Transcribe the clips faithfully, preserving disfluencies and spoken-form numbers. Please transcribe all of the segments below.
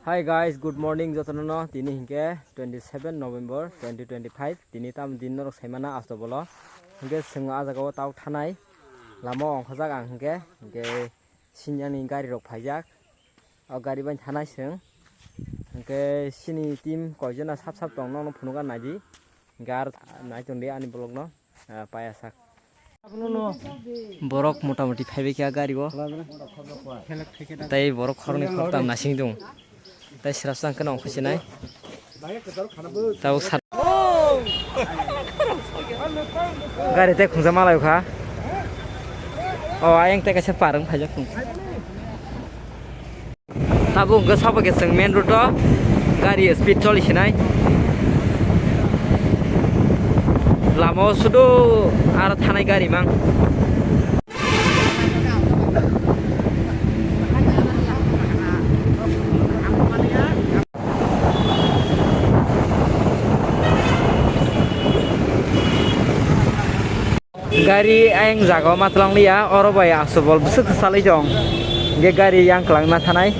Hi guys, good morning jotono no. Tini hinkhe twenty seven November twenty twenty five. Tini tam din norok saimana asto bolo. Hinkhe chwng ah jagao tabuk thanai. Lama ongkhojak ang hinkhe. Hinkhe sinyani gari rok phaijak. O gari bai thanai chwng. Hinkhe sini team koijona sap sap tong nono phunukna naidi. Gar nai tongdi ani vlog no, ah, paya sak. Borok mota moti phaibai kha gari o. Tai borok khoroknwi khoroktam nasing dong. Tai srasang kheno ongkha sinai. Tau sat. Gari tai khungsa malai kha. O ayang tai kaisa parung phaijak khung. Tabuk hwnkhe sobo khe chwng main road o gari speed choli sinai. Lama o sudu aro thanai gari mang. Gari ayang jaga o ma twlang liya, oro bai aswk bol bwswk kwchalwi tong. Hingke gari yang kwlangna thanai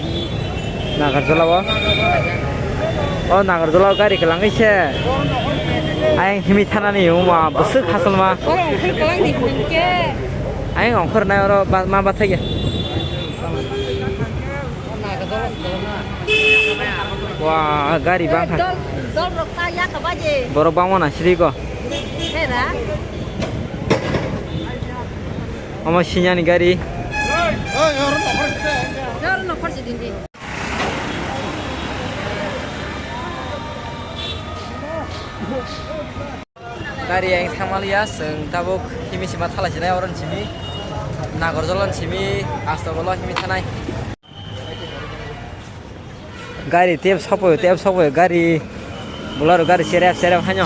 Nagarjula o. O Nagarjula o gari kwlangwi se ayang himwi thanani wngma bwswk hasalma. Ayang ongkhornai oro ba-, ma bathai ya. Wa gari bangkha. Borok bangma na siri go. Omo sinyani gari. Gari ang thangmaliya, chwng tabuk himi sima thala sinai, oro simi Nagarjala simi, asto bolo himi thanai. Gari tep sopoyo, tep sopoyo, gari Bolero gari serep serep haino.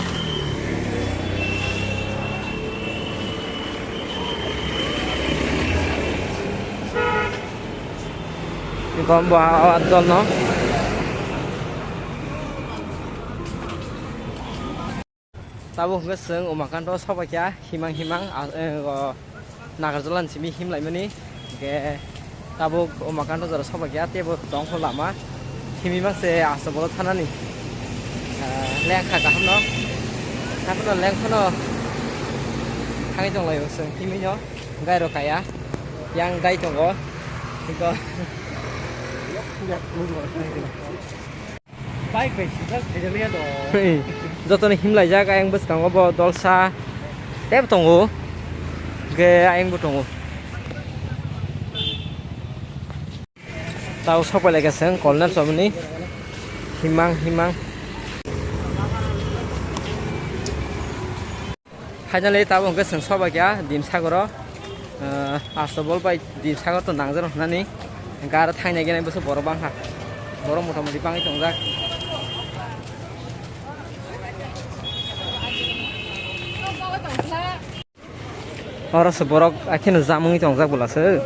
Gom bo a dol no. Tabuk hwnkhe chwng Umakanto sobaikha himang himang, ah, eh, o Nagarjala ni simi himlaimani. Hwnkhe tabuk Umakanto jora sobaikha, teibo tongkho lama. Himwi mangse asto bolo thanani. Ah, lengkha kahamno. Haphano lengkhano thangwi tonglaio chwng himwino. Gairok kaya. Yang gai tongo. Hwnkhe Bike bai sijak thaijakliya do. Hey, jotoni himlaijak ayang bwskango bo dolsa tebo tongo. Hwnkhe ayangbo tongo. Tao sokpailaikha chwng Kolner chomoni himang himang. Finally, tabuk hwnkhe chwng sobaikha Dimsagoro, ah, asto bol bai Dimsagor to nangjak rok hwnani, hwnkhe aro thaina gini bwswk borok bangkha, borok mota moti bangwi tongjak. Oro se borok akheno jam wngwi tongjak bwlaswk.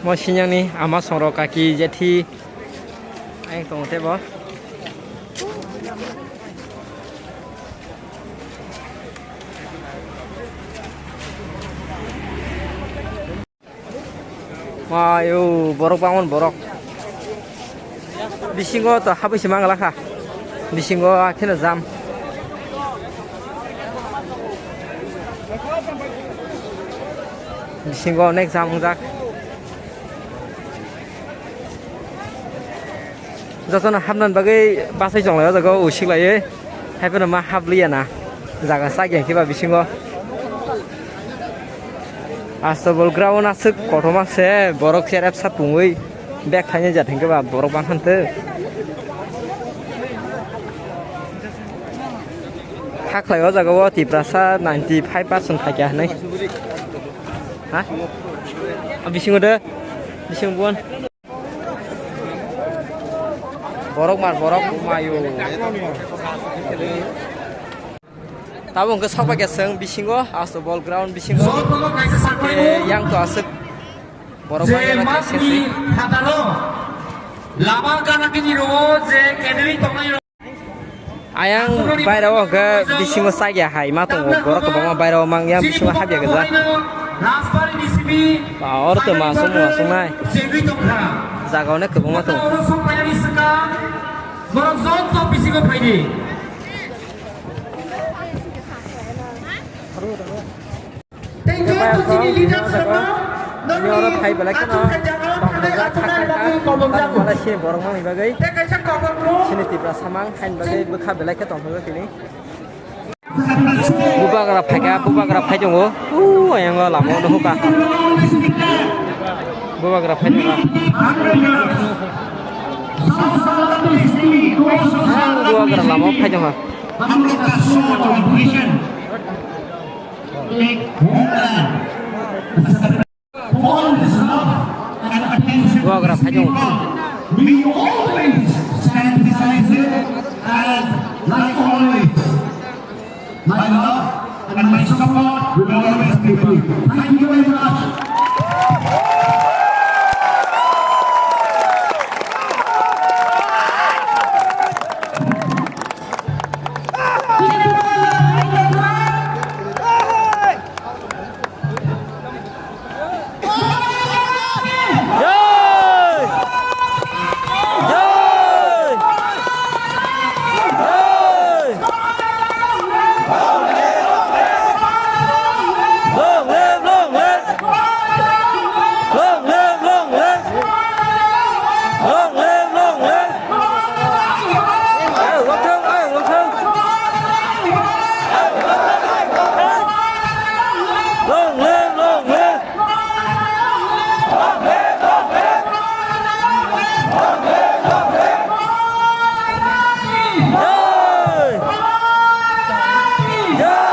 Mo sinyangni ama songrok kaki jethi ayang tongo tebo. Mayo borok bangon borok. Bisingo to habwi se manglakha. Bisingo akheno jam. Bisingo onek jam wngjak. Jotono hapnani bagwi bachai chonglai o jaga o usik laiwi. Haiphano ma habliya na. Jaga chakya khe ba bisingo. Asto bol ground aswk kothoma se borok cherep sa pungwi. Bek thaini jat hinkhe ba borok bang hantw. Hakhlai o jaga o Tiprasa ninety five percent thaikya hinwi. Ha? A bisingo de. Bising bon. Borok mar borok mayo. Tabuk hwnkhe sokbaikha chwng bisingo, asto bol ground bisingo. Hwnkhe yang to aswk borok je bai mani phataro lama kanatini rogo je kedri tongnai. Ayang bairao hwnkhe bisingo chakya hai ma tongo, borok kwbangma bairao mang yang bisingo habya gajak. Rajbari ni Ba, oro tei masuk, masuk nai. Jaga onek kwbangma tongo. Oro sok painani swkang, borok joto bisingo phaidi. Tei joto chini leaders rokno nini oro phai belai kheno achuk kha jaga o tongthokjak, thangwi achuk nai bagwi kolokjago. Tamo wala se borok mani bagwi. Tei kaisa kokborok. Chini Tipra samang hain bagwi bwkha belai khe tongthokjak tini. Bubagra phaikha, bubagra phai tongo. U, ayang o lama o nukha. Bubagra phai tongo. Ang bubagra lama o phai tongo. Bubagra phai tongo. We always stand beside him, and like always, my love and my support will always be with you. Thank you very much. Long live, long live. Long live, long live. Ayok, long thung, ayok, long thung. Long live, long live. Jai! Jai!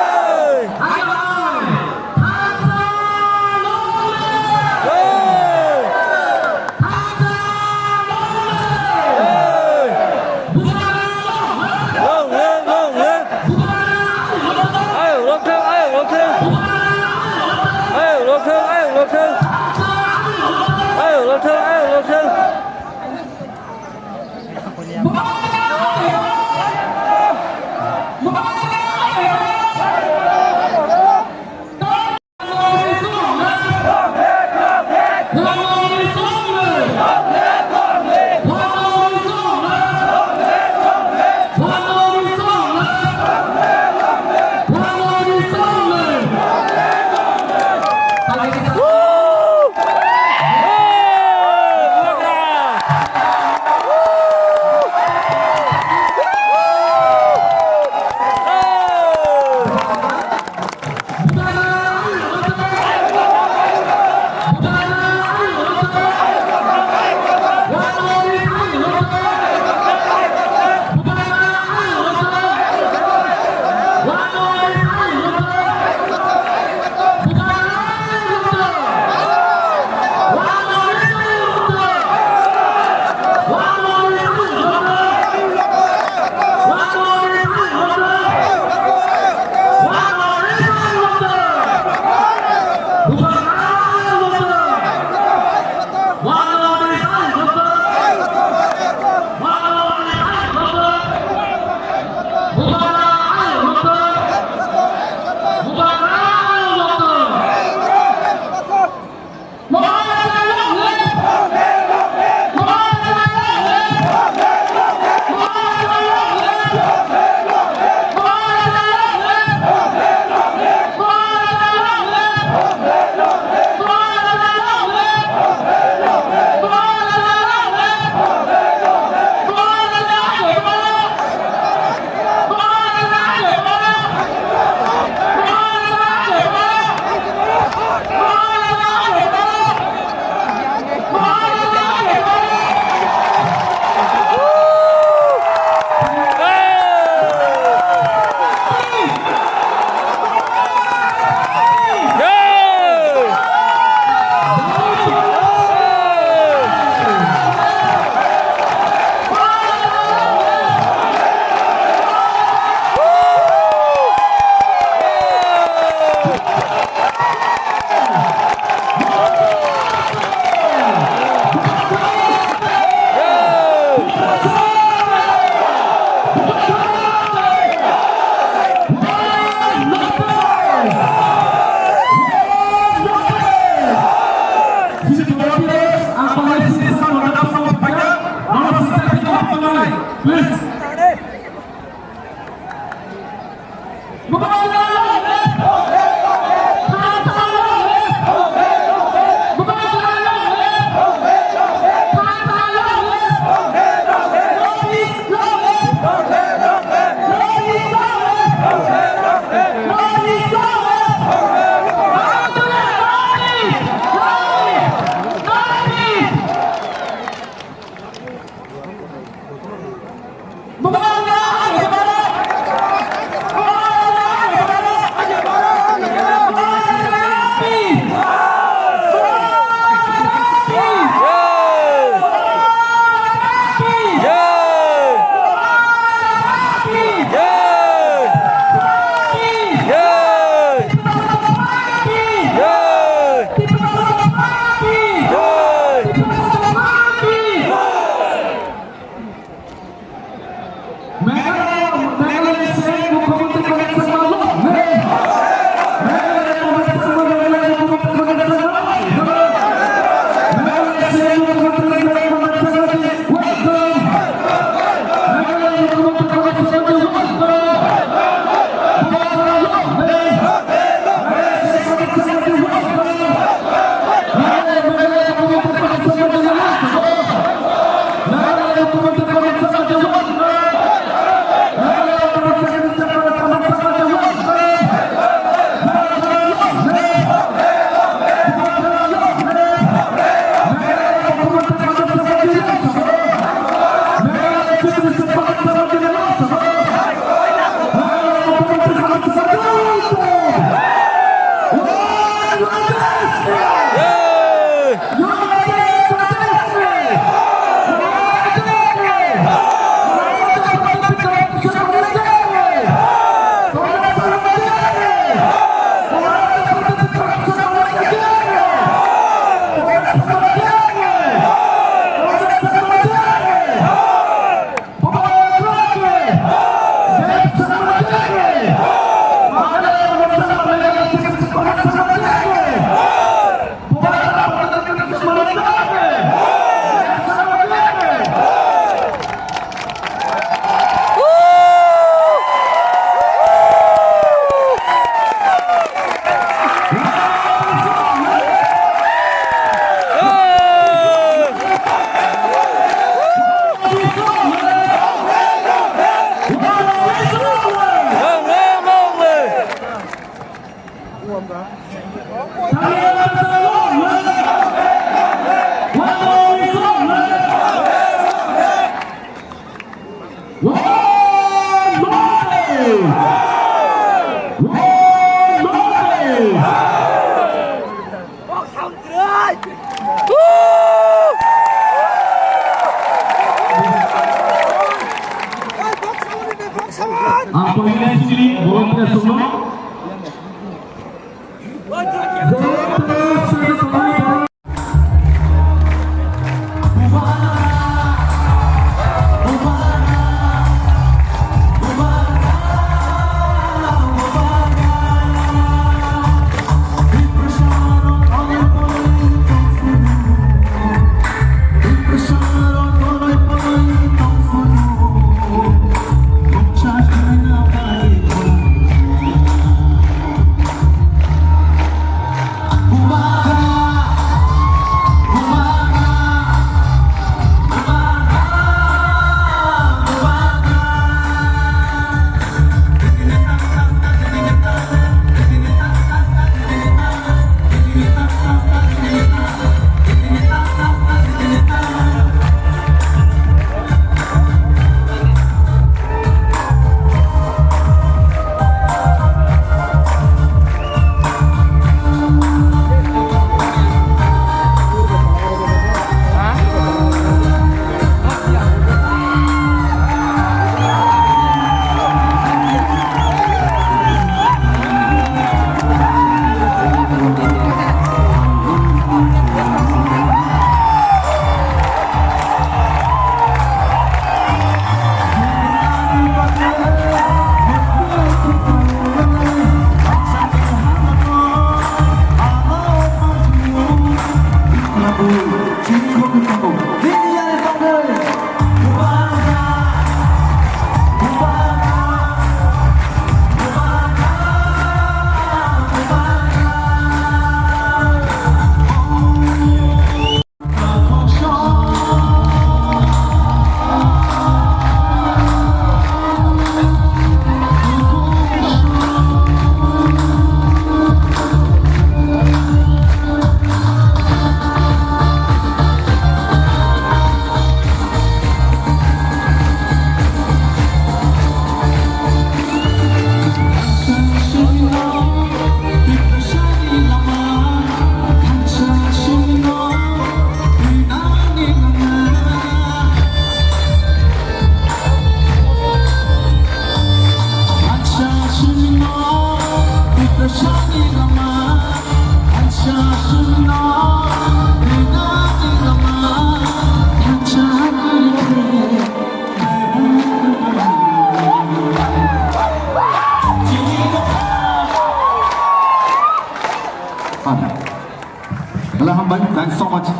Hello, hambai. Thanks so much.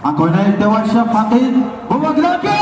Ang koinai tewaisa phatin bubagra ke